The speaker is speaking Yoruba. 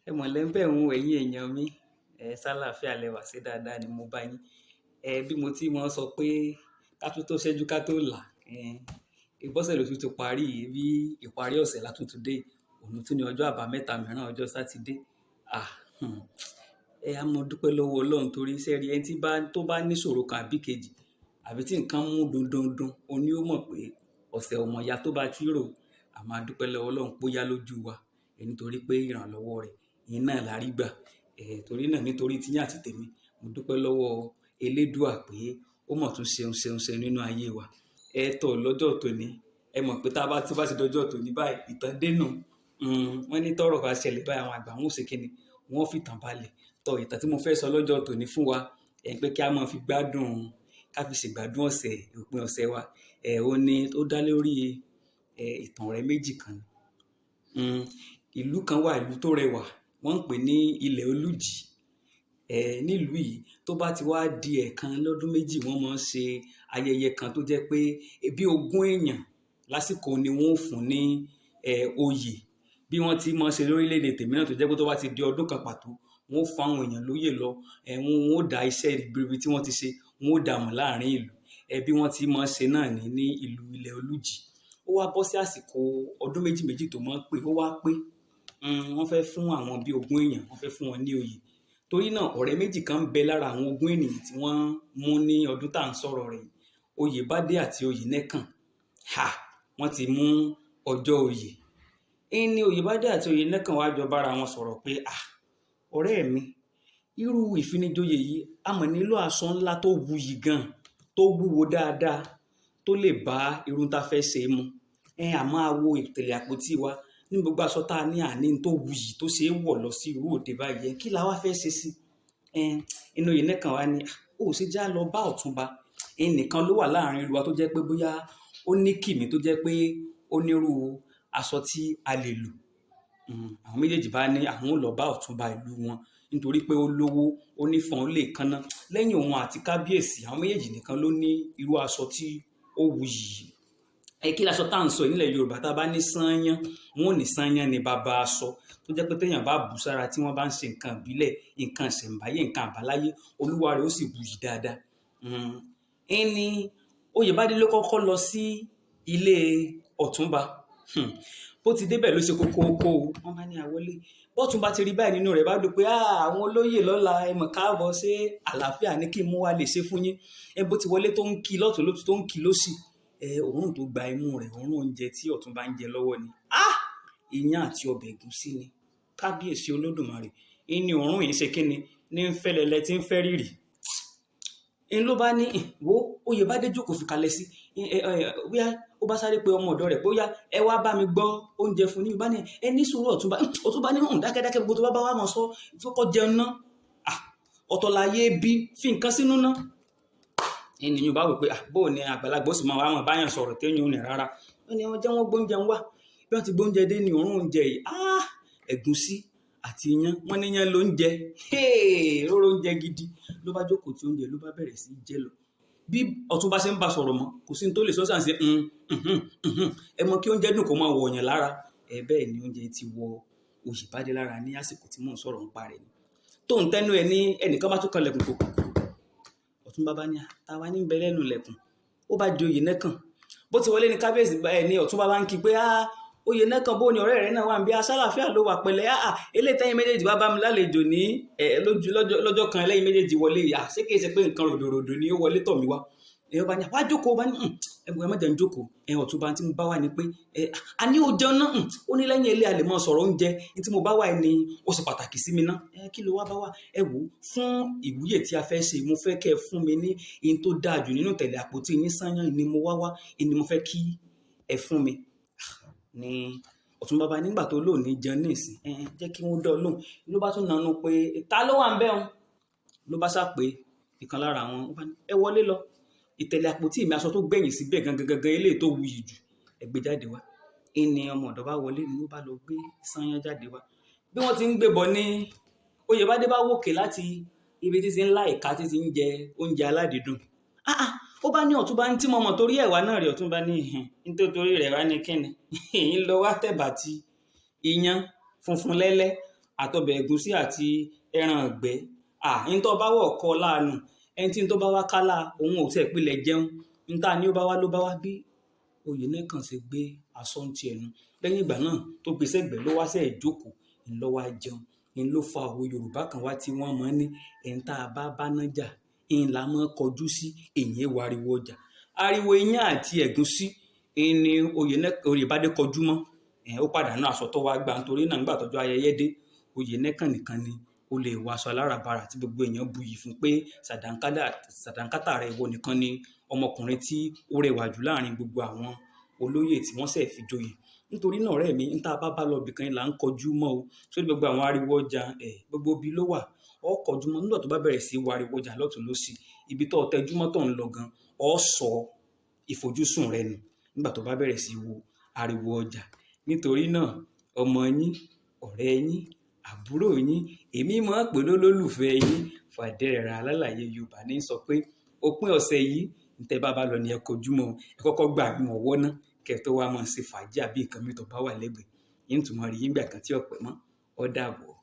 Ẹ mọ̀ lẹ́ńbẹ̀ ń ẹ̀yin èèyàn mi. Ẹ ṣáláfíà lẹ́wà sí dáadáa ni mo bá yín. Ẹ bí mo ti máa ń sọ pé ká tó tó ṣẹ́jú ká tó là. Ìbọ́sẹ̀ ló tún ti parí, bí ìparí ọ̀sẹ̀ la tún ti dé. Òní tún ní ọjọ́ àbámẹ́ta mìíràn, ọjọ́ Sátidé. À, Ẹ á mọ dúpẹ́ lọ́wọ́ Ọlọ́run torí iṣẹ́ rí ẹni tí bá, tó bá ní ìṣòro kan àbí kejì, àbí tí nǹkan mú dundundun, òun ni ó mọ̀ pé ọ̀sẹ̀ ò mọ̀ ya tó bá ti rò. A máa dúpẹ́ lọ́wọ́ Ọlọ́run pé ó yá lójú wa, nítorí pé ìrànlọ́wọ́ rẹ̀, iná la rí gbà. Torí náà nítorí tíyin àti tèmi, mo dúpẹ́ lọ́wọ́ Elédùà pé ó mọ̀ tún ṣeun ṣeun ṣeun nínú ayé wa. Ẹ tọ̀ lọ́jọ́ tòní. Ẹ mọ̀ pé tí bá ti dọjọ́ tòní báyìí, ìtàn dé nù. Wọ́n ní tọ́rọ̀ bá ṣẹlẹ̀ báyìí, àwọn àgbà wọn ó ṣe kíni, wọ́n ó fi ìtàn balẹ̀. Tọ̀ ìtàn tí mo fẹ́ sọ lọ́jọ́ tòní fún wa, ẹ pé kí a máa fi gbádùn, ká fi ṣègbádùn ọ̀sẹ̀, òpin ọ̀sẹ̀ wa. Ó ní, ó dá lórí, ìtàn ọ̀rẹ́ méjì kan. Ìlú kan wà, ìlú tó rẹwà, wọ́n ń pè ní Ilẹ̀ Olújì. Ní ìlú yìí, tó bá ti wá di ẹ̀ẹ̀kan lọ́dún méjì, wọ́n máa ń ṣe ayẹyẹ kan tó jẹ́ pé bí ogún èèyàn lásìkò ni wọ́n ó fún ní, oyè. Bí wọ́n ti máa ń ṣe lórílẹ̀ èdè tèmi náà tó jẹ́ pé tó bá ti di ọdún kan pàtó, wọ́n ó fún àwọn èèyàn lóyè lọ. Wọ́n ó dá iṣẹ́ ribiribi tí wọ́n ti ṣe, wọ́n ó dà mọ̀ láàrin ìlú. Bí wọ́n ti máa ń ṣe náà ní ìlú Ilẹ̀ Olújì. Ó wá bọ́ sí àsìkò ọdún méjì méjì tó máa ń pé, ó wá pé, wọ́n fẹ́ fún àwọn bí ogún èèyàn, wọ́n fẹ́ fún wọn ní oyè. Torí náà ọ̀rẹ́ méjì kan ń bẹ lára àwọn ogún ènìyàn tí wọ́n mú ní ọdún tá ń sọ̀rọ̀ rẹ̀ yìí. Oyèbádé àti Oyènẹ́kàn. Ha! Wọ́n ti mú ọjọ́ oyè. Ẹni Oyèbádé àti Oyènẹ́kàn wá jọ bá ara wọn sọ̀rọ̀ pé, "à, ọ̀rẹ́ mi, irú ìfinijoyè yìí, a mọ̀ nílò aṣọ ńlá tó wuyì gan, tó wúwo dáadáa, tó lè bá irú tí a fẹ́ ṣe mu. A máa wo ìtẹ̀lẹ̀ àpótí wa ní gbogbo aṣọ tá a ní àní tó wuyì tó ṣe é wọ̀ lọ sí irú òde báyìí. Kí la wá fẹ́ ṣe sí?" Inú Oyènẹ́kàn wá ní, "ó ṣe já lọ bá Ọ̀túnba. Ẹnìkan ló wà láàrin ìlú wa tó jẹ́ pé bóyá ó ní kìmí tó jẹ́ pé ó nírú aṣọ tí a lè lò." Àwọn méjèèjì bá ní àwọn ó lọ bá Ọ̀túnba ìlú wọn nítorí pé ó lówó, ó ní fọ́n, ó lè kaná. Lẹ́yìn òun àti kábíyèsí, àwọn méjèèjì nìkan ló ní irú aṣọ tí ó wuyì. Kí l'aṣọ tá ń sọ nílẹ̀ Yorùbá tá bá ní sányán, wọ́n ò ní sányán ni baba aṣọ tó jẹ́ pé tí èèyàn bá bù sára tí wọ́n bá ń ṣe nǹkan ìbílẹ̀, nǹkan ìṣẹ̀mbáyé, nǹkan àbáláyé, olúwa rẹ̀ ó sì wuyì dáadáa. Ẹni Oyèbádé ló kọ́kọ́ lọ sí ilé Ọ̀túnba. Bó ti dé bẹ̀ ló ṣe kókó kó o. Wọ́n bá ní a wọlé. Bọ́túnba ti rí báyìí nínú rẹ̀ bá dùn pé, "à, àwọn olóyè lọ́la, ẹ mọ̀ káàbọ̀ ṣé àlàáfíà ní kí n mú wá lè ṣe fún yín." Bó ti wọlé tó ń kí lọ́tùn lótùn tó ń kí lósì. Òórùn tó gba imú rẹ̀, òórùn oúnjẹ tí Ọ̀túnba ń jẹ lọ́wọ́ ni. Ah! Iyán àti ọbẹ̀ ẹ̀gúsí ni. Kábíyèsí Olódùmarè. Ìní òórùn yìí ṣe kíni ní ń fẹ́lẹ́lẹ́ tí ń fẹ́ rìrì. Ń ló bá ní, "wo Oyèbádé jókòó fi kalẹ̀ sí." Bóyá ó bá sáré pe ọmọ ọ̀dọ̀ rẹ̀ pé ó yá, ẹ wá bá mi gbọ́ oúnjẹ fún un. Ní bá ní, ẹ ní sùúrù Ọ̀túnba. Ọ̀túnba ní, hùn dákẹ́ dákẹ́ gbogbo tó bá bá wá mọ̀ sọ, tó kọ́ jẹun ná. À, ọ̀tọ̀ láyé bí fi nǹkan sínú ná. Ẹni yóò bá wí pé, à, bó ní àgbàlagbà ó sì máa wá mọ̀ bá yàn sọ̀rọ̀ tí èèyàn ò ní rárá. Ó ní wọ́n jẹ́ wọ́n gbé oúnjẹ wá. Bí wọ́n ti gbé oúnjẹ dé ní òórùn oúnjẹ yìí. Ah! Ẹ̀gúsí àti iyán. Wọ́n ní iyán ló ń jẹ. Hey! Róró oúnjẹ gidi. Ló bá jókòó tí oúnjẹ ló bá bẹ̀rẹ̀ sí í jẹ lọ. Bí Ọ̀túnba ṣe ń bá sọ̀rọ̀ mọ́, kò sí ohun tó lè sọ sáà ṣe, Ẹ mọ̀ kí oúnjẹ dùn kó máa wọ̀ yàn lára. Bẹ́ẹ̀ ni oúnjẹ ti wọ Oyèbádé lára ní àsìkò tí mò ń sọ̀rọ̀ ń pa rẹ̀ ni. Tó ń tẹ́nu ẹ ní ẹnìkan bá tún kan lẹ̀kùn kòkòkò. Ọ̀túnba bá ní, "à, táwa ní ń bẹ lẹ́nu ilẹ̀kùn." Ó bá di Oyènẹ́kàn. Bó ti wọlé ní kábíyèsí, ní Ọ̀túnba bá ń kí pé, "á, Oyènẹ́kàn bó ni ọ̀rẹ́ rẹ náà wà níbí, aṣáláfíà ló wà pẹ̀lẹ́. Á, eléyìí tẹ́yin méjèèjì wá bá mi lálejò ní, lójú lọ́jọ́ kan lẹ́yìn méjèèjì wọlé yìí. À, ṣé kì í ṣe pé nǹkan ròdòròdò ni ó wọlé tọ̀ mí wá?" Ó bá ní, "wá jókòó." Ó bá ní, ẹ má jẹ́ n jókòó. Ọ̀túnba tí mo bá wà ní pé, a ní ó jẹun ná. Ó ní lẹ́yìn eléyìí a lè máa sọ̀rọ̀ oúnjẹ. Ní tí mo bá wà ní ó ṣe pàtàkì sí mi ná. Kí ló wá bá wà? Ẹ wò ó, fún ìwúyè tí a fẹ́ ṣe, mo fẹ́ kí ẹ fún mi ní ohun tó dáa jù nínú ìtẹ̀lẹ̀ àpótí yín sányán ni mo wá wá, ni mo fẹ́ kí ẹ fún mi. Ní Ọ̀túnba bá nígbà tó lóòní jẹun ní ìsìn, jẹ́ kí wọ́n dán lóhùn. Ló bá tún nanu pé, "ta ló wà níbẹ̀ hun?" Ló bá sá pé ìkan lára àwọn, ó bá ní, "ẹ wọlé lọ. Ìtẹ̀lẹ̀ àpótí mi aṣọ tó gbẹ̀yìn síbẹ̀ gangan gangan eléyìí tó wuyì jù, ẹ gbé jáde wá." Ìní ọmọ ọ̀dọ̀ bá wọlé ni ó bá lọ gbé sányán jáde wá. Bí wọ́n ti ń gbé bọ̀ ní Oyèbádé bá wòkè láti ibi tí ti ń lá ìka tí ti ń jẹ oúnjẹ aládìídùn. Ah ah! Ó bá ní Ọ̀túnba ń tí mo mọ̀ torí ẹ̀wà náà rí. Ọ̀túnba ní, "hìn, nítorí rẹ̀ wá ní kíni." Ń lọ wá tẹ̀bà tí iyán funfun lẹ́lẹ́. àtọbẹ̀ ẹ̀gúsí àti ẹran ìgbẹ́. À, n tó bá wọ̀ kọ́ láàánú. Ẹni tí n tó bá wá kálá, òun ò tiẹ̀ pilẹ̀ jẹun. N ta ni ó bá wá ló bá wá bí Oyènẹ́kàn ṣe gbé aṣọ ń ti ẹnu. Lẹ́yìn ìgbà náà tó gbé sẹ́gbẹ̀ẹ́ ló wá ṣẹ̀ jókòó, ń lọ wá jẹun. Ń ló fa òwe Yorùbá kan wá tí wọ́n mọ̀ ní ẹni tá a bá bá nájà, ń là máa kọjú sí, èyí wá ariwo ọjà. Ariwo iyán àti ẹ̀gúsí ń ní Oyèbádé kọjú mọ́. Ó pàdánù aṣọ tó wá gbà nítorí náà nígbà tọ́jọ́ ayẹyẹ dé, Oyènẹ́kàn nìkan ni ó lè wọ aṣọ aláràbarà tí gbogbo èèyàn buyì fún pé sàdánkátà rẹ̀ ìwọ nìkan ni ọmọkùnrin tí ó rẹwà jù láàrin gbogbo àwọn olóyè tí wọ́n ṣẹ̀ fi joyè. Nítorí náà ọ̀rẹ́ mi, n tá bá bá lọ ibìkan là ń kọjú mọ́ o. Sórí gbogbo àwọn ariwo ọjà, gbogbo ibi ló wà. Ó kọjú mọ́ nígbà tó bá bẹ̀rẹ̀ sí í wo ariwo ọjà lọ́tùn lósì. Ibi tó tẹjúmọ́ tó ń lọ gan, ó sọ ìfojúsùn rẹ nù nígbà tó bá bẹ̀rẹ̀ sí í wo ariwo ọjà. Nítorí náà, ọmọ yín, ọ̀rẹ́ yín, àbúrò yín, èmi máa ń pè lólùfẹ́ yín, Fàdérera Alálàyé Yorùbá ní sọ pé òpin ọ̀sẹ̀ yìí, n tẹ bá bá lọ ní ẹ kọjú mọ́. Ẹ kọ́kọ́ gbà mí ọwọ́ ná, kí ẹ tó wá máa ṣe fàájì àbí nǹkan mìíràn tó bá wà lẹ́gbẹ̀ẹ́. Yín tún máa rí yín gbà kan tí ọ̀pẹ mọ́. Ó dàbọ̀.